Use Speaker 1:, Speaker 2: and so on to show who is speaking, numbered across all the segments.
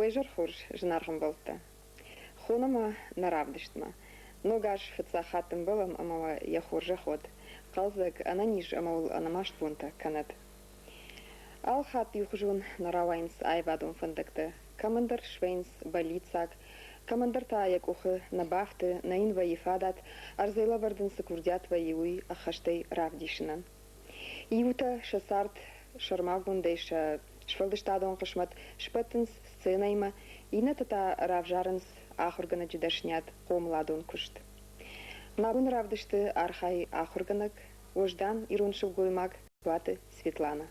Speaker 1: Уе зӕр хорз, зынаргъ ӕмбӕлттӕ! Хонӕм уӕ нӕ равдыстмӕ. Ног аз фыццаг хатт ӕмбӕлӕм ӕмӕ уӕ йӕ хорзӕх уӕд, хъӕлдзӕг, ӕнӕниз ӕмӕ уыл ӕнӕмаст бонтӕ кӕнӕд. Алхатт иухуызон нӕ рауайынц аивадон фӕндӕгтӕ, кӕмӕндӕр свӕййынц бӕллиццаг, кӕмӕндӕр та йӕ къухы нӕ бафты, нӕ йын вӕййы фадат, ӕрдзӕй лӕвӕрд ын цы курдиат вӕййы, уый ӕххӕстӕй равдисынӕн. Иутӕ сӕ цард сӕрмагондӕй сӕ сфӕлдыстадон хъысмӕт сбӕттынц сценӕимӕ, иннӕтӕ та равзарынц ахуыргӕнӕджы дӕсниад, хъомыладон куыст. Мӕ абоны равдысты архайы ахуыргӕнӕг, уӕздан ирон сылгоймаг Туаты Светланӕ.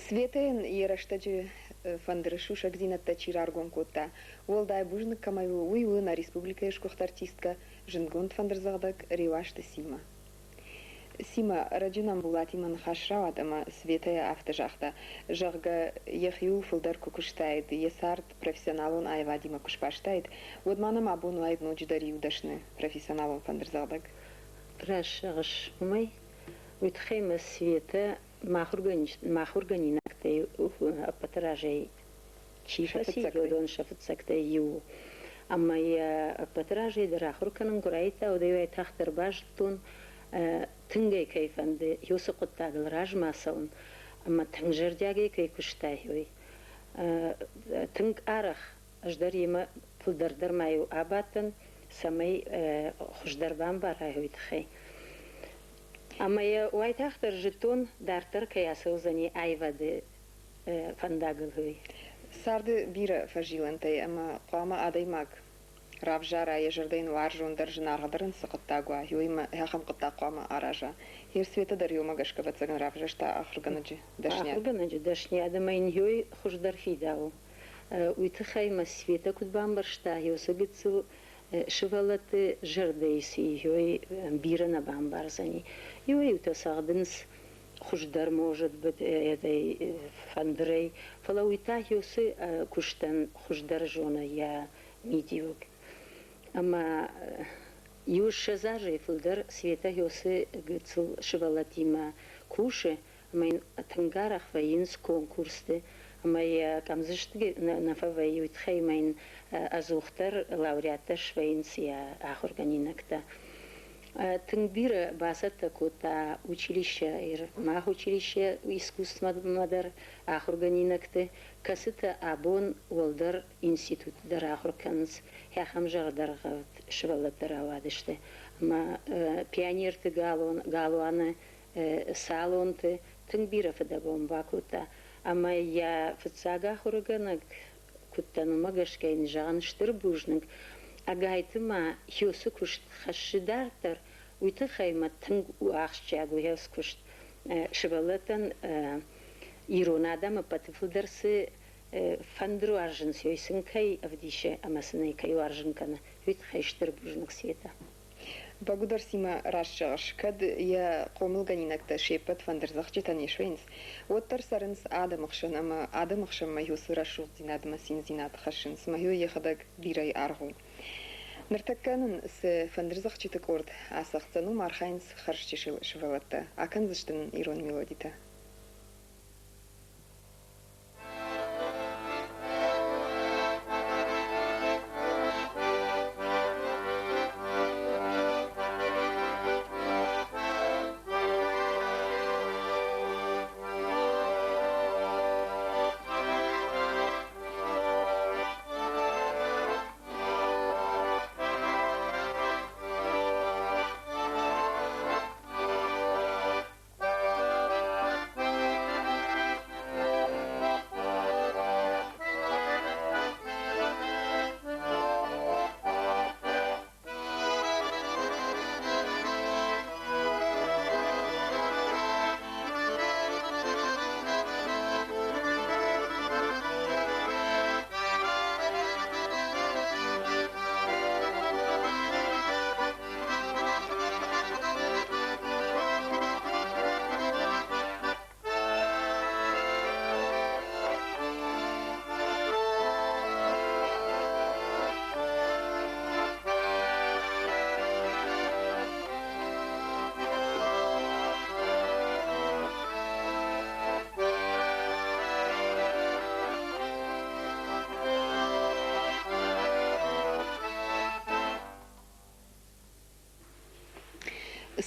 Speaker 1: Светӕйӕн йӕ рӕстӕджы фӕндыры сусӕгдзинӕдтӕ чи раргом кодта, уӕлдай бузныг кӕмӕй у, уый у нӕ республикӕйы сгуыхт артисткӕ, зындгонд фӕндырдзӕгъдӕг Реуазты Симӕ. Симӕ, ӕрӕджы нӕм Булатимӕ ныхас рауад ӕмӕ Светӕйӕ афтӕ загъта, зӕгъгӕ, йӕхиуыл фылдӕр куы куыстаид, йӕ цард профессионалон аивадимӕ куы сбастаид, уӕд ма нӕм абон уаид ноджыдӕр иу дӕсны профессионалон фӕндырдзӕгъдӕг.
Speaker 2: Раст зӕгъыс, уымӕй уый тыххӕй мӕ Светӕ мӕ ахуыргӕнинӕгтӕй ӕппӕты разӕй чи фӕци, уыдон сӕ фыццӕгтӕй иу у. Ӕмӕ йӕ ӕппӕты разӕй дӕр ахуыр кӕнын куы райдыдта, уӕд ӕй уайтагъддӕр базыдтон, тынг ӕй кӕй фӕнды уыцы хъуыддагыл размӕ цӕуын ӕмӕ тынг зӕрдиагӕй кӕй куыстай, уый. Тынг арӕх ӕз дӕр йемӕ фылдӕр дӕр ма-иу абадтӕн, цӕмӕй хуыздӕр бамбарай, уый тыххӕй. Ӕмӕ йӕ уайтагъддӕр зыдтон, дарддӕр кӕй ацӕудзӕни аивады фӕндагыл, уый.
Speaker 1: Царды бирӕ фӕзилӕнтӕй ӕмӕ хъуамӕ адӕймаг равзара, йӕ зӕрдӕ йын уарзондӕр, зынаргъдӕр ын цы хъуыддаг уа, уыимӕ ахӕм хъуыддаг хъуамӕ араза. Светӕ дӕр уымӕ гӕсгӕ, ӕвӕццӕгӕн, равзӕрста ахуыргӕнӕджы дӕсниад.
Speaker 2: Ахуыргӕнӕджы дӕсниад ӕмӕ йын уый хуыздӕр фидауы. Уый тыххӕй мӕ Светӕ куыд бамбӕрста, уыцы гыццыл Сывӕллӕтты зӕрдӕйы цы и, бирӕ нӕ бамбардзӕни. Иуӕй-иутӕ цӕгъдынц хуыздӕр может быть фӕндырӕй, фӕлӕ уый та уыцы куыстӕн хуыздӕр зоны йӕ мидиуӕг. Ӕмӕ иу 20 азӕй фылдӕр Светӕ уыцы гыццыл сывӕллӕттимӕ кусы, ӕмӕ йын тынг арӕх вӕййынц конкурсты, ӕмӕ йӕ къӕмдзӕстыг нӕ фӕвӕййы, уый тыххӕй ӕмӕ йын ӕдзухдӕр лауреаттӕ свӕййынц йӕ ахуыргӕнинӕгтӕ. Тынг бирӕ бацӕттӕ кодта училище, мах училище искусствомӕ дӕр ахуыргӕнинӕгты, кӕцытӕ абон уӕлдӕр институты дӕр ахуыр кӕнынц, ахӕм зӕрдӕргъӕвд сывӕллӕттӕ рауадысты. Ӕмӕ пионерты галуаны салонты тынг бирӕ фыдӕбон бакодта. Ӕмӕ йӕ фыццаг ахуыргӕнӕг куыдтӕн, уымӕ гӕсгӕ йын зӕгъын стыр бузныг. Ӕгайтма уыцы куыст хӕссы дарддӕр, уый тыххӕй мӕ тынг ахсджиаг у уыцы куыст. Сывӕллӕттӕн ирон адӕм ӕппӕты фылдӕр цы фӕндыр уарзынц, уый сын кӕй ӕвдисы ӕмӕ сын ӕй кӕй уарзын кӕны, уый тыххӕй стыр бузныг, Светӕ.
Speaker 1: Бӕгуыдӕр Симӕ раст зӕгъыс, кӕд йӕ хъомылгӕнинӕгтӕ се ппӕт фӕндырдзӕгъдджытӕ не свӕййынц, уӕддӕр цӕрынц адӕмы хсӕн ӕмӕ адӕмы хсӕнмӕ уыцы рӕсугъддзинад ӕмӕ циндзинад хӕссынц, ӕмӕ йӕхӕдӕг бирӕйы аргъ у. Ныртӕккӕ нын цы фӕндырдзӕгъдджыты къорд ацӕгъддзӕн, уым архайынц хӕрзчысыл сывӕллӕттӕ, акӕндзысты нын ирон мелодитӕ.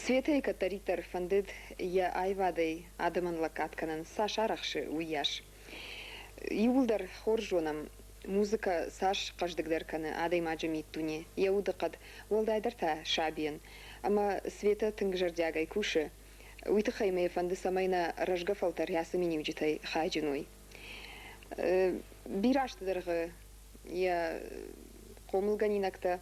Speaker 1: Светӕйы кӕддӕриддӕр фӕндыд йӕ аивадӕй адӕмӕн лӕггад кӕнын, цас арӕхсы, уыйас. Иууылдӕр хорз зонӕм, музыкӕ цас хъӕздыгдӕр кӕны адӕймаджы миддуне, йӕ удыхъӕд, уӕлдайдӕр та сабийӕн. Ӕмӕ Светӕ тынг зӕрдиагӕй кусы. Уый тыххӕй мӕ фӕнды, цӕмӕй нӕ рӕзгӕ фӕлтӕр ацы миниуджытӕй хайджын уой. Бирӕ азты дӕргъы йӕ хъомылгӕнинӕгтӕ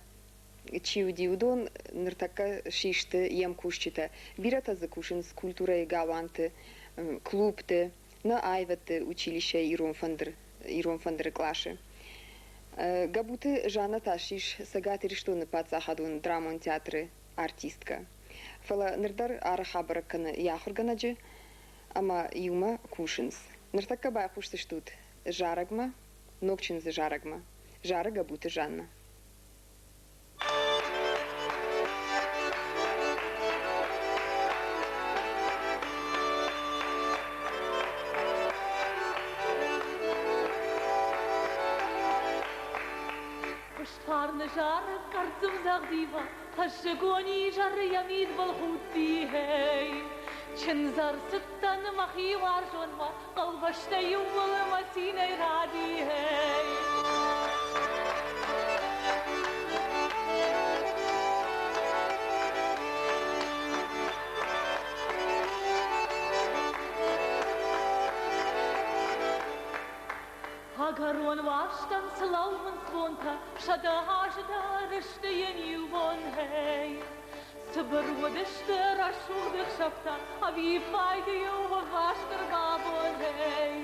Speaker 1: чи уыди, уыдон ныртӕккӕ систы йе мкусджытӕ. Бирӕтӕ дзы кусынц культурӕйы галуанты, клубты, нӕ аивӕдты училищӕйы ирон фӕндыр, ирон фӕндыры къласы. Гӕбуты Жаннӕ та ссис Цӕгат Ирыстоны паддзахадон драмон театры артисткӕ. Фӕлӕ ныр дӕр арӕх абӕрӕг кӕны йӕ ахуыргӕнӕджы ӕмӕ иумӕ кусынц. Ныртӕккӕ байхъусдзыстут зарӕгмӕ, ног чындзы зарӕгмӕ. Зары Гӕбуты Жаннӕ.
Speaker 3: Фарны зарӕг кӕрддзӕмдзӕгъдимӕ фӕззыгон изӕры йӕ мидбылхудти, гъей. Чындз ӕрцыдтӕн мӕхи уарзонмӕ, хъӕубӕстӕ иууыл мӕ цинӕй ради, гъей. Ӕгӕрон уарзтӕн цы лӕууынц бонтӕ, 100 азы дӕр сты йын иу бон, гъей. Цыбыр уыдысты рӕсугъд ӕхсӕвтӕ, ӕвиппайды-иу ӕваст ӕрбабон, гъей.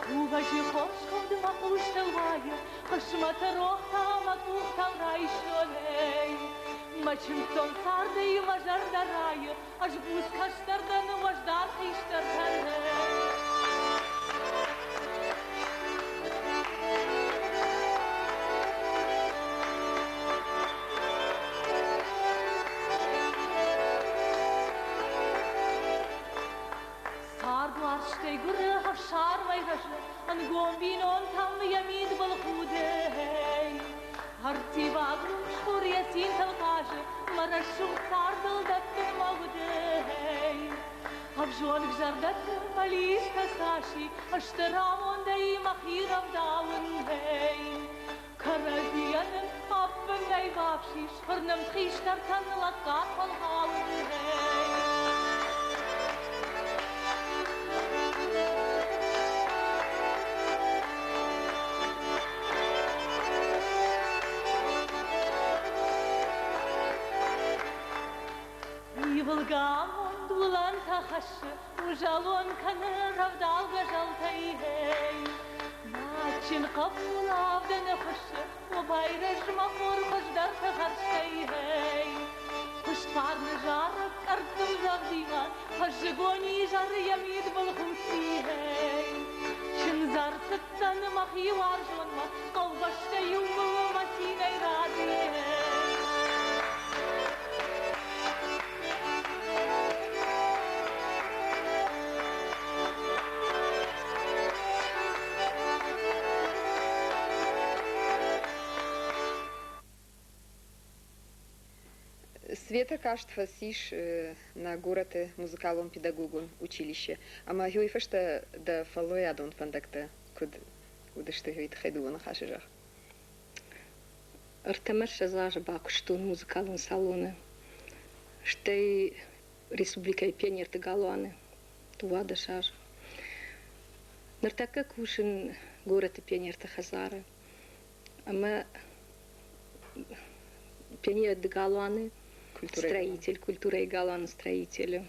Speaker 3: Кувӕджы хорз куывд мӕ хъустыл уайы, Хъысмӕты рох та мӕ къухтӕм райсон, эй. Мӕ чындздзон цардӕй мӕ зӕрдӕ райы, Ӕз буц кӕстӕр дӕн, уӕздан хистӕртӕн, эй. Цардуарзтӕй гуыры ӕфсармӕй рӕзы, Ӕнгом бинонтӕм йӕ мидбыл худӕй. Ӕрттиваг рухс хур йӕ цинтыл хъазы, Мӕ рӕсугъд цардыл дӕттын мӕ удӕй. Ӕвзонг зӕрдӕты бӕллицтӕ цас и, Стыр амондӕй мӕхи рӕвдауын, ей. Кӕрӕдзийӕн ын ӕппынӕй бафсис, Фырнымд хистӕртӕн лӕггад фӕлгъауын, ей. Ивылгӕ амонд уылӕнтӕ хӕссы, Узӕлон кӕны рӕвдаугӕ зӕлтӕй. Мадджын хъӕбул авдӕны хуыссы, О байрӕзмӕ хур хуыздӕрты хӕрзтӕй. Куыст фарны зарӕг къӕрццыл зӕгъдимӕ, Фӕззыгон изӕр йӕ мидбыл худти. Чындзӕрцыдтӕн мӕхи уарзонмӕ, Хъӕубӕстӕ иууыл мӕ цинӕй ради.
Speaker 1: Светӕ каст фӕцис нӕ горӕты музыкалон педагогон училище. Ӕмӕ уый фӕстӕ дӕ фӕллойадон фӕндӕгтӕ куыд уыдысты, уый тыххӕй дыууӕ ныхасы зӕгъ.
Speaker 2: Ӕртӕмӕссӕдз азы бакуыстон музыкалон салоны, стӕй республикӕйы пионерты галуаны 12 азы. Ныртӕккӕ кусын горӕты пионерты хӕдзары ӕмӕ пионерты галуаны строитель, культурӕйы галуаны строитель.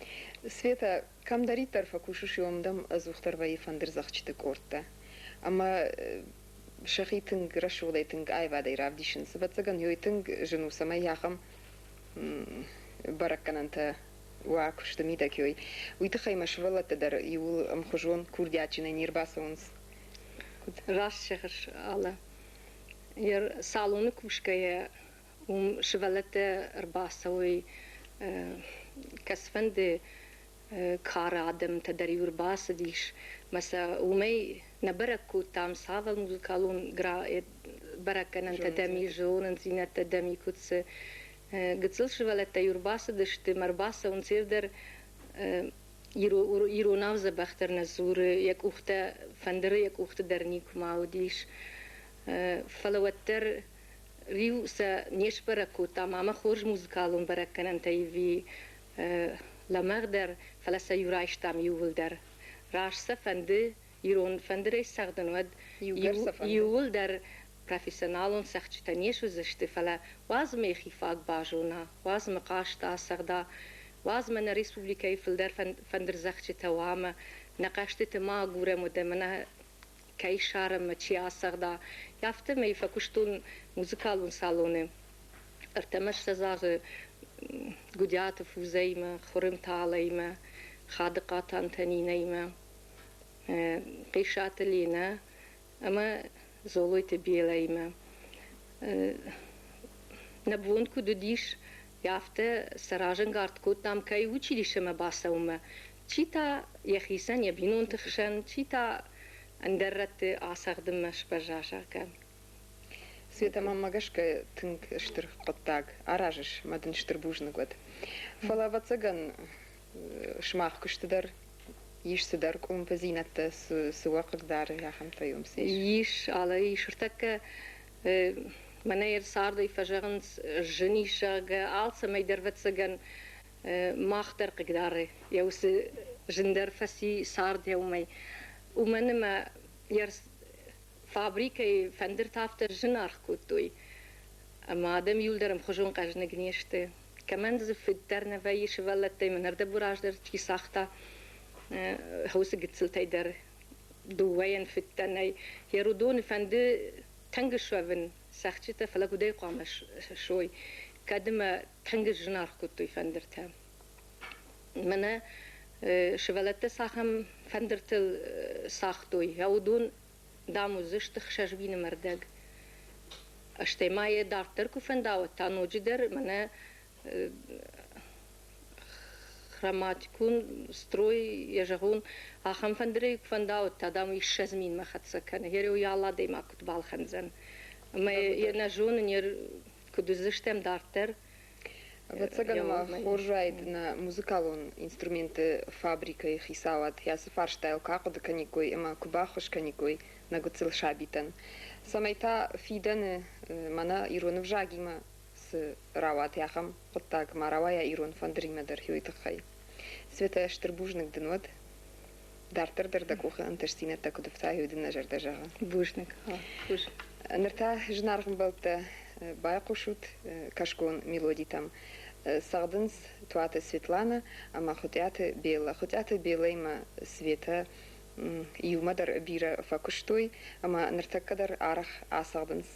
Speaker 1: Света, кӕмдӕриддӕр фӕкусыс, уым дӕм ӕдзухдӕр вӕййы фӕндырдзӕгъдджыты къордтӕ. Ӕмӕ сӕхи тынг рӕсугъдӕй, тынг аивадӕй равдисынц. Ӕвӕццӕгӕн, уый тынг зын у, цӕмӕй ахӕм бӕрӕггӕнӕнтӕ уа куысты мидӕг. Уый тыххӕй мӕ сывӕллӕттӕ дӕр иууыл ӕмхуызон курдиатджынӕй не рбацӕуынц.
Speaker 2: Раст зӕгъыс, Алла. Йӕ салоны кусгӕйӕ уым сывӕллӕттӕ ӕрбацӕуой кӕцыфӕнды кары адӕмтӕ дӕр-иу ӕрбацыдис, мӕ сӕ уымӕй нӕ бӕрӕг кодтам, цавӕр музыкалон бӕрӕггӕнӕнтӕ дӕм ис, зонындзинӕдтӕ дӕм и, куыд цы. Гыццыл сывӕллӕттӕ-иу ӕрбацыдысты мӕ ӕрбацӕуынц дӕр иронау дзӕбӕхдӕр нӕ дзуры, йӕ къухтӕ, фӕндыры йӕ къухты дӕр никуыма уыдис. Фӕлӕ уӕддӕр риу сӕ не сбӕрӕг кодтам, ӕмӕ хорз музыкалон бӕрӕггӕнӕнтӕ ивви лӕмӕгъдӕр, фӕлӕ сӕ иу райстам иууылдӕр. Раст сӕ фӕнды ирон фӕндырӕй цӕгъдын, уӕд иууылдӕр профессионалон цӕгъдджытӕ не суыдзысты, фӕлӕ уадз мӕ йӕхи фаг базона, уадз мӕ хъаст ацӕгъда, уадз мӕ нӕ республикӕйы фылдӕр фӕндырдзӕгъдджытӕ уа ӕмӕ нӕ хъӕзтыты ма агурӕм уӕдӕ мӕнӕ кӕй ссарӕм чи ацӕгъда. Афтӕмӕй фӕкуыстон музыкалон салоны ӕртӕмӕссӕдз азы Гуыдиаты Фузӕимӕ, Хуырымты Аллӕимӕ, Хадыхъаты Антонинӕимӕ, Хъесаты Ленӕ ӕмӕ Золойты Белӕимӕ. Нӕ бон куыд уыдис, афтӕ сӕ разӕнгард кодтам, кӕй училищемӕ бацӕуынмӕ, чи та йӕхицӕн йӕ бинонты хсӕн, чи та ӕндӕр рӕтты ацӕгъдынмӕ сбӕзза, зӕгъгӕ.
Speaker 1: Света, мӕнмӕ гӕсгӕ тынг стыр хъуыддаг аразыс мӕ дын стыр бузныг уӕд. Фӕлӕ, ӕвӕццӕгӕн, сымах куысты дӕр ис цыдӕр къуылымпыдзинӕдтӕ, цы уӕ хъыгдары, ахӕмтӕ уым цы ис?
Speaker 2: Ис, алы ис. Ӕртӕккӕ мӕнӕ цардӕй фӕзӕгъынц, зын ис, зӕгъгӕ, алцӕмӕй дӕр, ӕвӕццӕгӕн, мах дӕр хъыгдары. Йӕ уыцы зындӕр фӕци цард уымӕй. Уымӕн ӕмӕ йӕ фабрикӕйы фӕндыртӕ афтӕ зынаргъ кодтой, ӕмӕ адӕм иуылдӕр ӕмхуызон хъӕзныг не сты. Кӕмӕн дзы фыд дӕр нӕ вӕййы сывӕллӕттӕй, мӕнӕрдӕбу раздӕр чи цагъта, уыцы гыццылтӕй дӕр
Speaker 4: Дыууӕйӕн фыдтӕ нӕй. Йе уыдоны фӕнды тынг суӕвын цӕхджытӕ, фӕлӕ куыдӕй хъуамӕ суой, кӕд ӕмӕ тынг зынаргъ кодтой фӕндыртӕ. Мӕнӕ сывӕллӕттӕ цахӕм фӕндыртыл цагътой, уыдон, дам, уыдзысты 6 000 ӕрдӕг. Стӕй ма йӕ дарддӕр куы фӕнда, уӕд та ноджыдӕр мӕнӕ хроматикон строй, йӕ зӕгъон, ахӕм фӕндырӕй куы фӕнда, уӕд та, дам, уый 20 000-мӕ хӕццӕ кӕны. Йе уый алы адӕймаг куыд балхӕндзӕн. Ӕмӕ йӕ нӕ зонын, куыд уыдзыстӕм дарддӕр.
Speaker 1: Ӕвӕццӕгӕн ма хорз уаид, нӕ музыкалон инструментты фабрикӕйы хицауад ацы фарстайыл куы ахъуыды кӕниккой ӕмӕ куы баххуыс кӕниккой нӕ гыццыл сабитӕн, цӕмӕй та фидӕны мӕнӕ ирон ӕвзагимӕ цы рауад, ахӕм хъуыддаг ма рауайа ирон фӕндыримӕ дӕр, уый тыххӕй. Светӕ, стыр бузныг дын уӕд. Дарддӕр дӕр дӕ къухы ӕнтыстдзинӕдтӕ куыд ӕфта, уый дын нӕ зӕрдӕ зӕгъы.
Speaker 4: Бузныг.
Speaker 1: Ныр та, зынаргъ ӕмбӕлттӕ, байхъусут кӕсгон мелодитӕм. Цӕгъдынц Туаты Светланӕ ӕмӕ Хуытъиаты Беллӕ. Хуытъиаты Беллӕимӕ Светӕ иумӕ дӕр бирӕ фӕкуыстой ӕмӕ ныртӕккӕ дӕр арӕх ацӕгъдынц.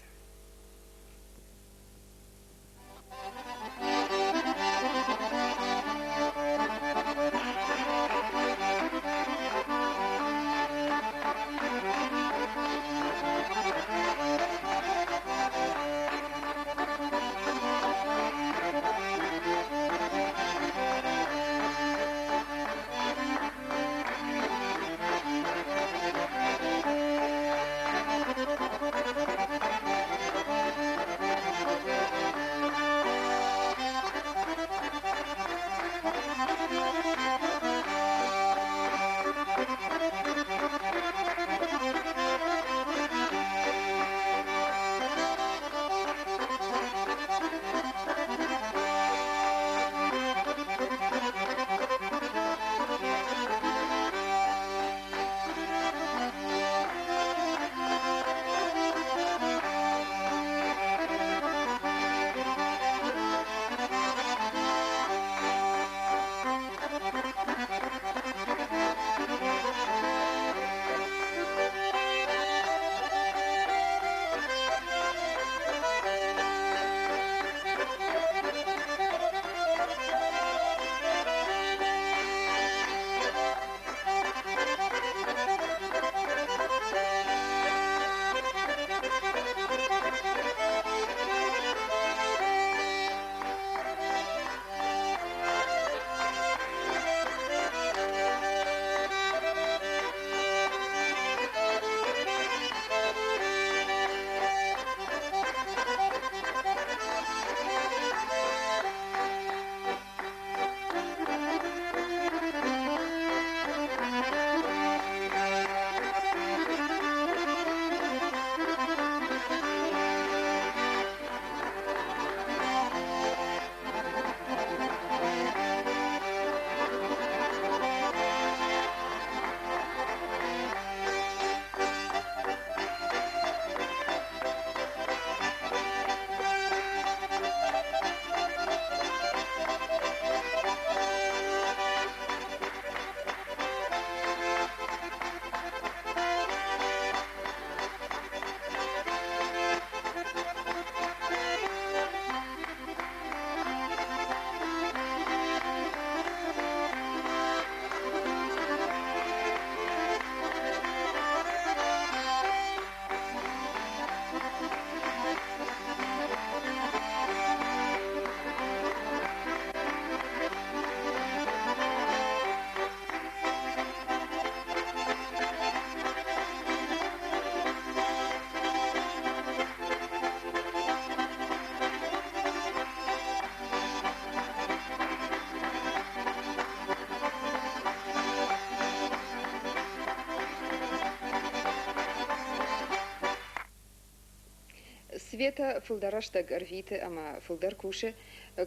Speaker 1: Светӕ фылдӕр рӕстӕг ӕрвиты ӕмӕ фылдӕр кусы,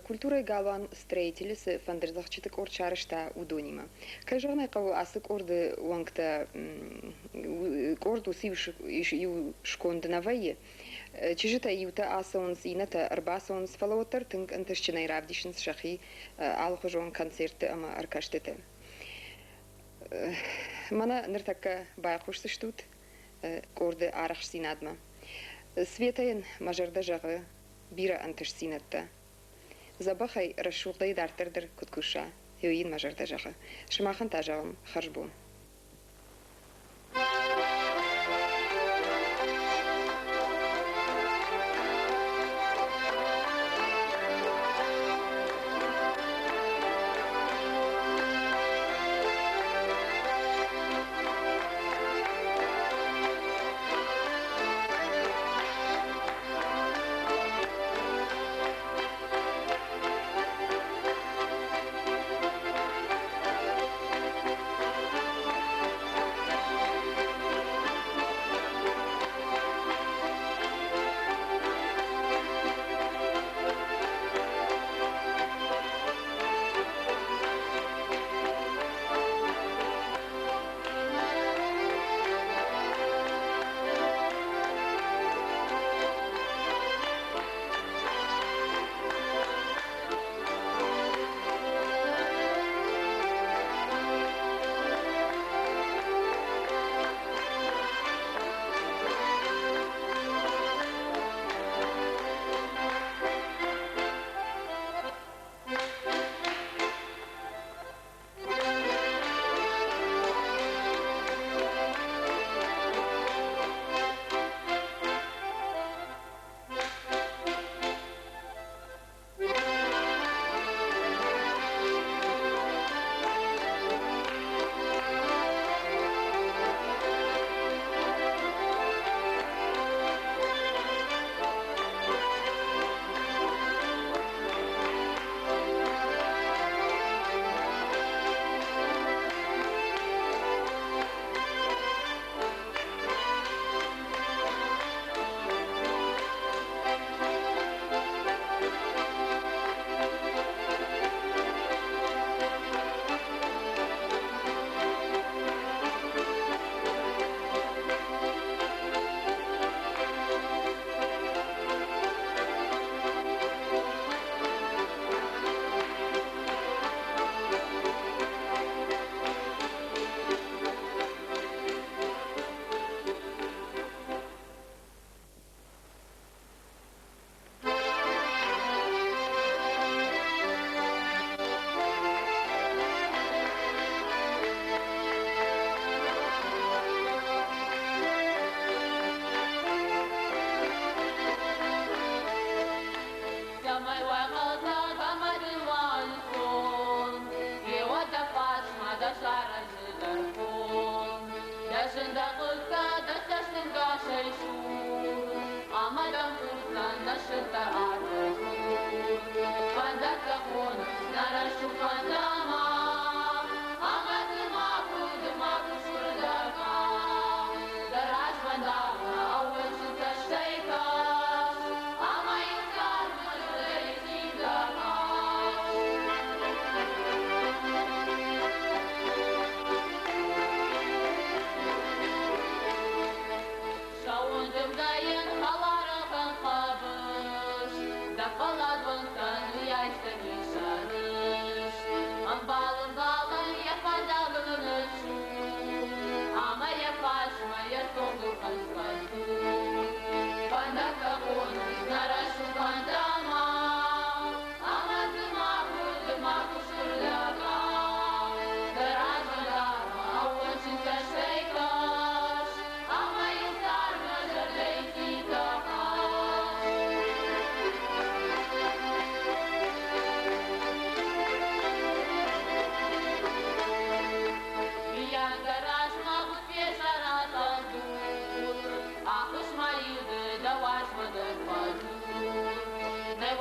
Speaker 1: культурӕйы галуан «Строитель» цы фӕндырдзӕгъдджыты къорд сарӕзта, уыдонимӕ. Кӕй зӕгъын ӕй хъӕуы, ацы къорды уӕнгтӕ къорд уыцы иу сконд нӕ вӕййы. Чызджытӕ иутӕ ацӕуынц, иннӕтӕ ӕрбацӕуынц, фӕлӕ уӕддӕр тынг ӕнтыстджынӕй равдисынц сӕхи алыхуызон концертты ӕмӕ ӕркастыты. Мӕнӕ ныртӕккӕ байхъусдзыстут къорды арӕхстдзинадмӕ. Светӕйӕн мӕ зӕрдӕ зӕгъы бирӕ ӕнтыстдзинӕдтӕ. Дзӕбӕхӕй, рӕсугъдӕй дарддӕр дӕр куыд куса, уый йын мӕ зӕрдӕ зӕгъы. Сымахӕн та зӕгъӕм хӕрзбон.
Speaker 3: Нӕ